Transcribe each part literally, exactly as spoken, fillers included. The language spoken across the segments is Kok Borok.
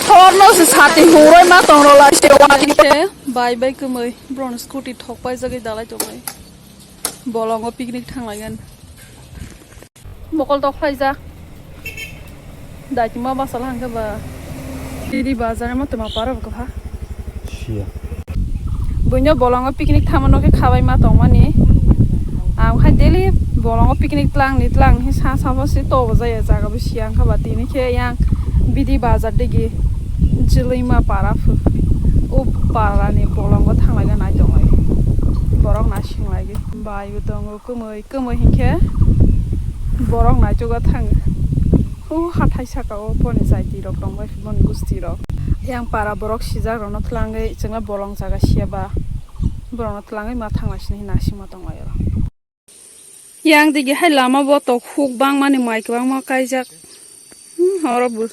Thorno se sati huroi ma tong rw lai se wani. Bai bai kwmwi bron scooty thok pai jagwi dalai tongwi. Bolongo picnic thang laigani. Mokol tok khlaijak. Daituma basal hangke ba. Didi bazar ma tuma para bwkha. Siya. Buino bolongo picnic thamano khe khabai ma tongmani. Ang khai daily bolongo picnic tlang ni tlang hi sa sa bo si to bo jaya jaga bo siya ang kha ba tini khe yang bidi bazar digi jilima para phu. O para ni bolongo thang lai nai tong lai. Borok na sing lai. Bai bo tongo kwmwi. Kwmwi hinkhe borok naichugo thango. O hathai saka o boni jaiti rok tongbai boni gusti rok. Yang para borok sijak rokno twlangwi chwngno bolong jaga siya ba borokno twlangwi ma thangna sini hinwi nasingma tonglaio. Yang digi hai lama botok huk bangmani mai kwbangma kaijak. Hmm, oro bo.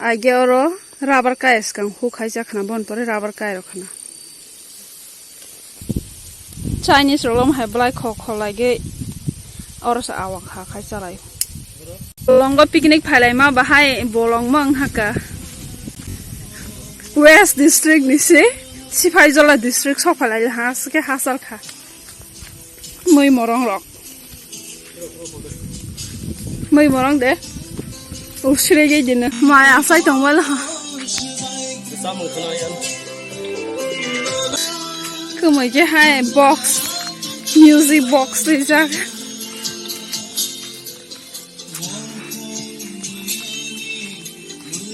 Aige oro rubber kai swkang huk hai jakhana, bon pore rubber kai rok khana. Chinese rok lom hai belai khok khok laigwi oro se awang ha khai chalai. Longo picnic phailai ma bahai bolong mang haka. West district ni se Sipaijola district sok phailai ha se ke hasal kha. Mui morong rok. Mui morong de. Usrege dine. Mai asai tongwal ha. Kwmai je hai box. Music box rijak.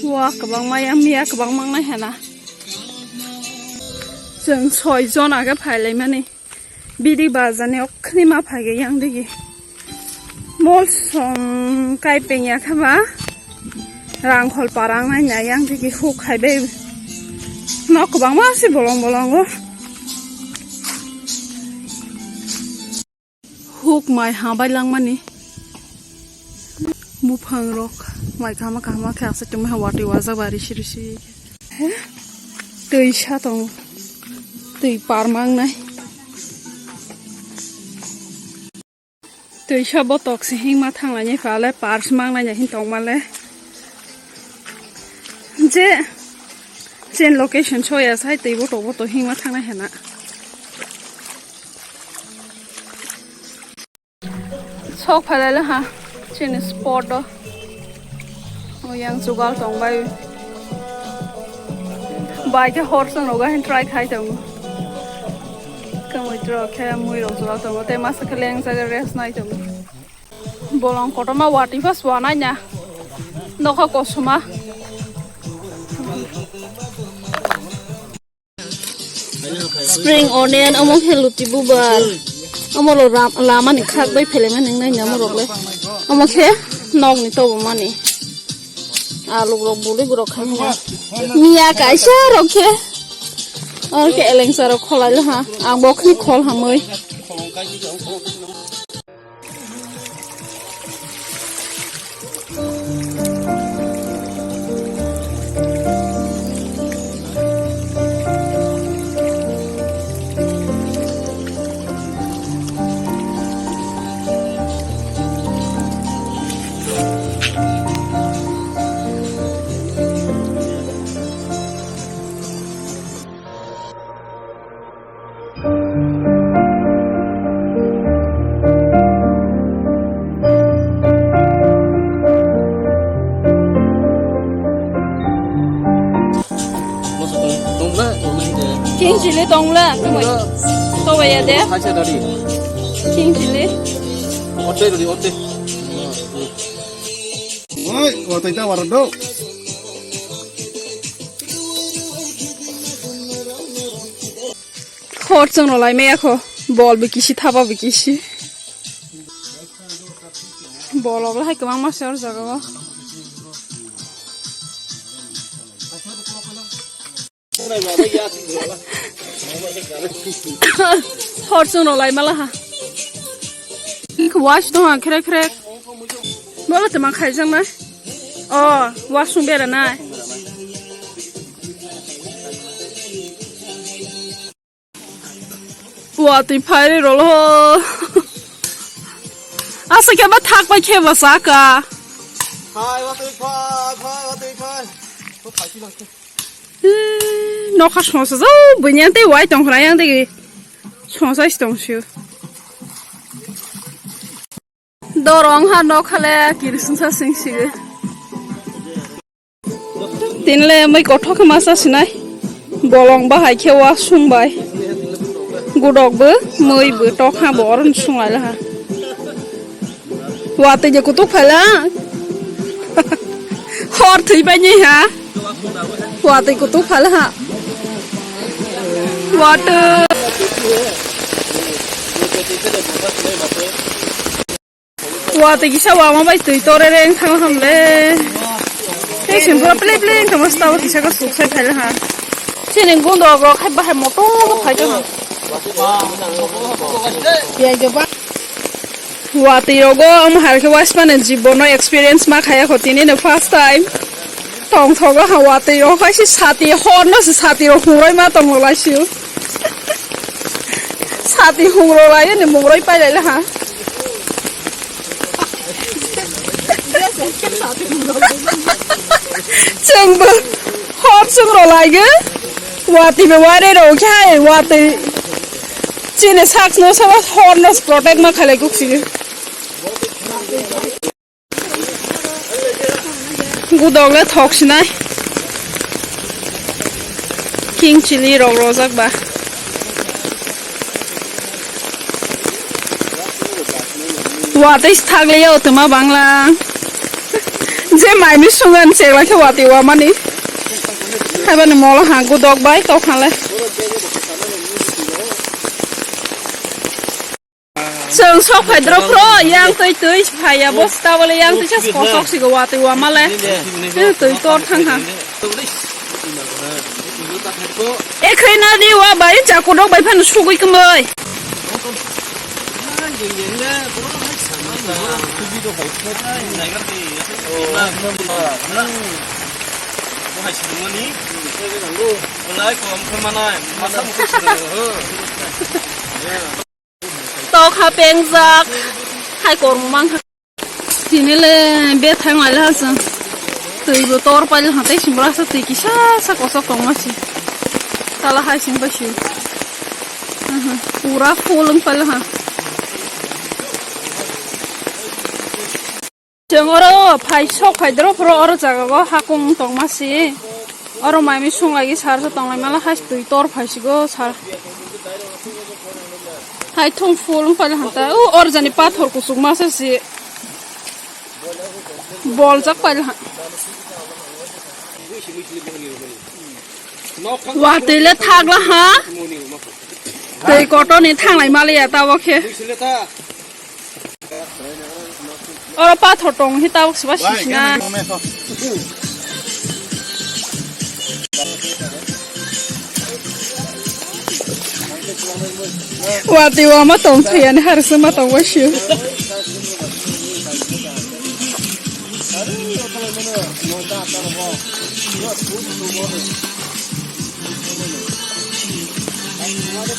Wa kwbangma ya miya kwbangma nai hena. Chwng soi jon age phailaimani. Bidi bazar ni okhni ma phai ge yang digi. Mol song kai peng ya kha ba. Rang khol parang nai na yang digi huk khai be. Nok kwbangma si bolong bolong o. Huk mai ha bai langmani. Buphang rok mai kahama kahama khe asai tongmani ha watwi wajak ba risi risi. He? Twi sa tongo. Twi par mangnai. Twi sa botok se hingma thanglainai pale pars mangnai hin tongmale. Je chen location soya sai twi botok botok hingma thangnai hena. Sok phailai le ha chini spot o. O yang chugal tong bai. Bai khe hor chwng rogo hin try khai tongo. Kamui tro khe mui rok chugal tongo tei masa khe leng jaga rest nai tongo. Bolong kotorma watwi pha suanai na. Nokha kosoma. Spring onion, omo khe luti bubar. Omo lo ram-, lama ni khak bai phele mani nai na omo rok le. Omo khe nok ni tobo mani. Alu rok buli borok khai na. Miya kaisa rok khe. Or khe elengsa rok kholai le ha. Ang bo khni khol hamoi. King chili tong le, tong bai. Tong bai ya de. King chili. Ote, ote. Oi, watwi ta wara do. Hor chwng rw lai maya kho, bol bo kisi thapa bo kisi. Bol rok le hai kwbangma se or jaga o. Hor chwng rw lai mala ha. Wash tong ha khrek khrek. Bolo tama khaijak na. Oh, washroom bera nai. Watwi phairwi rolo. Asa khe ba thak bai khe ba saka. Phai, watwi phai, phai, watwi phai. Ko phai si lang khe. Eh, nokha songsa jo, buini ang tei wai tong khna yang tei songsa si tong sio. Dorong ha nokha le kirising sa sing sigi. Tinle mui kothok khe masa sinai. Bolong bahai khe wa sung bai. Gudok bo, mui bo, tokha bo, oron sung lai laha. Watwi je kutuk phala. Hor thwi bai ni ha. Watwi kutuk phala ha. Watwi. Watwi kisa wama bai twi tore reng thang ham le. Tei sini pura play play wng tongma stao kisa ka suk sai phai ha. Sini gundo go khai bahai moto go phai tong. Watwi rogo ang har khe wasmane jibono experience ma khaya kho tini no first time. Tongthogo ha watwi rok hai se sati horno se sati rok hungroi ma tonglo laisio. Sati hungro lai ni mungroi pai lai ha. Chwngbo hor chwng ro lai ge. Watwi be ware ro khai watwi. Chini sak no sa horno protect ma khalai kuk sini. Gudok le thok sinai. King chili rok rojak ba. Watwi thak le yo tuma bangla. Je mai mi sungan chek la khe watwi wamani. Haibani molo ha gudok bai tok ha le. Chwng sok phai dro phro, yang twi twi phai ya, bo sta bole yang twi sa kosok sigo watwi wama le. Twi tor thang ha. E khai na di wa bai, ja kodok bai phan sugui kwmai. Tok ha pengjak, hai kormo mang kha. Tini le bethang lai ha chwng. Twi bo tor pai ha tei sing bwrasa twi kisa sa kosok tongma si. Tala hai sing bai si. Aha, pura full wng pai ha. Chwng oro phai sok phai doro phoro oro jaga o hakung wng tongma si. Oro mai mi sung lai sar sa tong lai mala hai twi tor phai sigo sar. Hai thung full wng pai hanta. O oro jani pathor kuchuk masa si. Boljak pai ha. Watwi le thak la ha. Twi kotor ni thang lai mali ya ta bo khe. Oro pathor tong hi tabuk siba sisina. Watwi wama tong thai ani harsa ma tong wasio.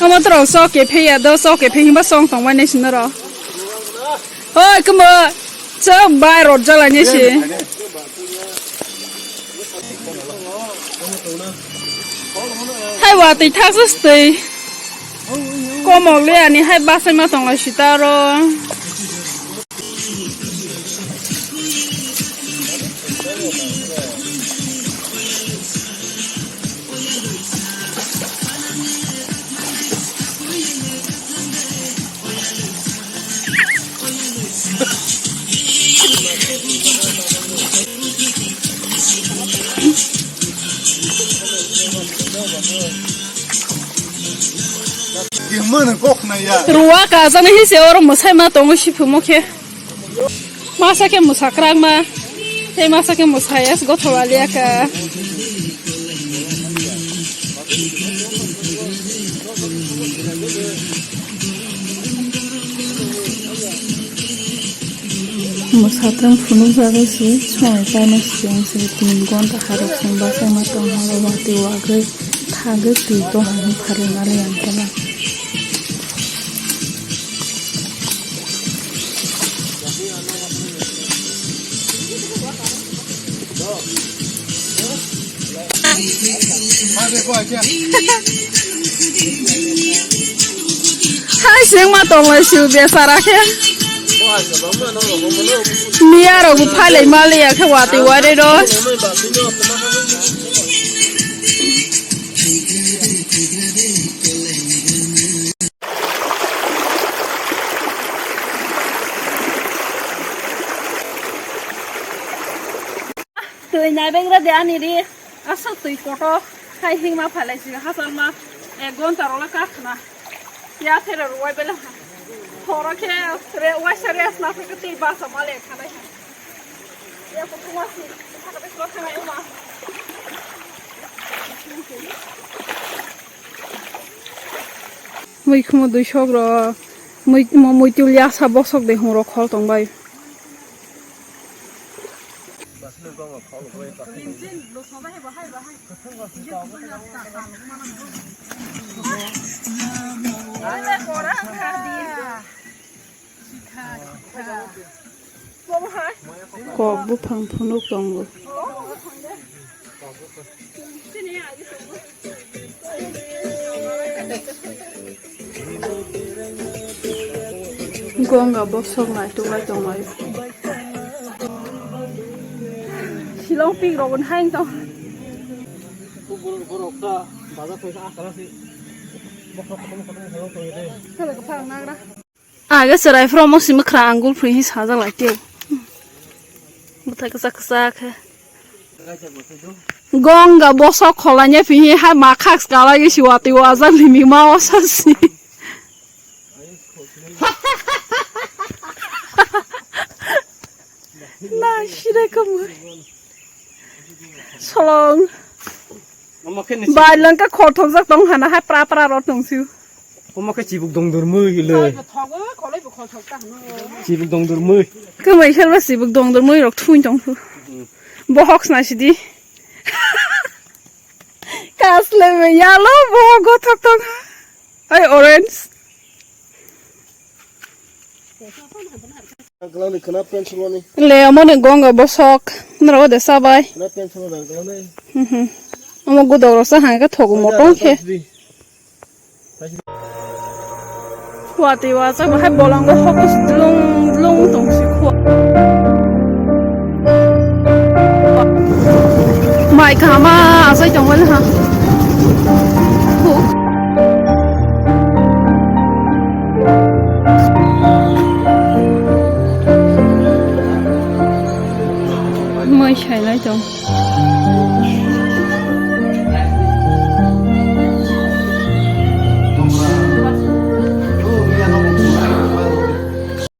Omo toro sok kephe ya do, sok kephe himba song tong bai nai sinoro. Oi, kwma, chwng bai rot jala ni si. Hai watwi thaksa stwi. Komok le ani hai basai ma tong lai sita oro. Ruwa kajani hise oro mwsai ma tongo siphumo khe. Masa khe mwsakrakma, tei masa khe mwsaya se gothok aliya kha. Mwsathang phunukjagwi se songo kaima siyang se tin gonta harok chwng bachaima tong horo watwi wagwi thagwi twi tong hai pharwi nalai ang tala. Hai sengma tonglai su besara khe. Miya rok bu phailai maliya khe watwi wari ro. Twi naibegra de ani ri. Aswk twi kotor khai hingma phalai si hachal ma ek gonta rok le kakhna. Ya there rwai bela ha. Horo khe re waisa rest na khe tei basa ma le khalai ha. Ya ko kuma si. Thaka de slo thangai ma. Mui khumu dui sok ro. Mui mo mui tul ya sa bosok de hung ro khol tong bai. Kok buphang phunuk tongo. Gonga bosok naituk lai tongmai. Silong pik rok hai tong. Borok ta bazar paisa akara si. Bokha kotom kotom khalo tong de. Kala ka phang nagra. Aga chwrai phro mo simi khra angul phri hi sajak lai teo. Bwthai kwchak kwchak khe. Gonga bosok kholanya phi hi hai ma khak kala gi si watwi wajak limi ma o sasi. Na sire kamu. Solong. Omo khe ni. Bai langka khorthok jak tong hana hai pra pra ro tong siu. Omo khe chibuk dong dur mui le. Chibuk dong dur mui. Kwmai khe ba chibuk dong dur mui rok thuin tong thu. Bohok sna sidi. Kasle me yalo bohok gothok tong ha. Ai orange. Glani khna pen sungoni. Le omo ni gonga bosok. Nara o de sabai. Khna pen sungoni glani. Mhm. Omo gudok rok sa hang ka thogo motong khe. Watwi wajak bahai bolongo hokus dlung dlung tong si khua. Mai kahama asai tong wale ha. Khu. Mai sai lai tong.